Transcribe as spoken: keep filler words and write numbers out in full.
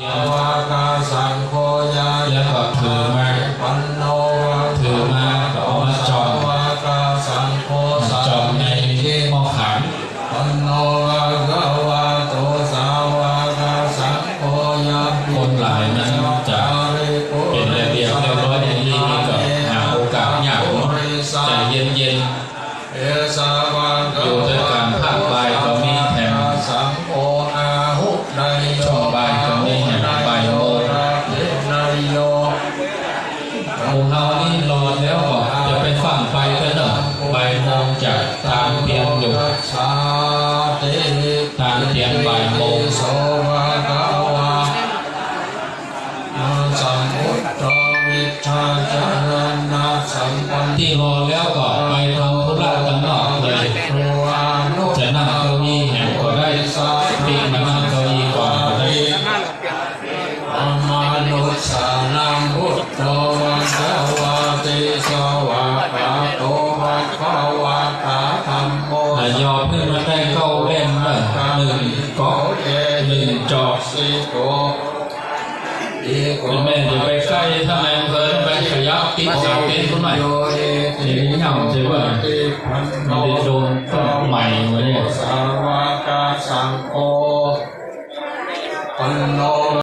สาวกสังโฆ ยา แล้วก็ถือมา ปันโน ถือมาก็เอามาจ่อม สาวกสังโฆ จ่อมในหม้อขัน ปันโน ภะคะวะโต สาวกสังโฆ ยา คนหลายนั้นจะเป็นระเบียบเรียบร้อยในที่นี้ก็หาโอกาสยากเนาะ ใจเย็นๆ เอสะ อยู่ด้วยกัน ภาคบ่ายก็มีแถม สังโฆ อาหุเนยโย ช่วงบ่ายก็มีแถม บ่ายโมง เนยโย หมู่เฮานี่รอแล้วก็จะไปฟั่งไปเต๊อะเนาะ บ่ายโมงจะตานเตียนอยู่ ตานเตียนบ่ายโมง สาวกสังโฆ สัมพุทโธ วิชชาจรณะสัมปันโน ตี้รอแล้วก็ไปทำธุระตังนอกเลย จะนั่งเก้าอี้แหมก็ได้ ปิ๊กมานั่งเก้าอี้ก่อนก็ได้ ธัมมานุสสานัง พุทโธ ภะคะวาติ สวากขาโต ภะคะวะตา ธัมโม อ่ะ ยอมหื้อมันได้เก้าเล่มเนาะ หนึ่งก๊อก หนึ่งจอก สิโก แม่อย่าไปใกล้ท่านนายอำเภอ ไปขยับติดเสาเต็นท์เขาหน่อย เดี๋ยวนี้เหงาใช่ปะ มันได้โดนต้นไม้มาเนี่ย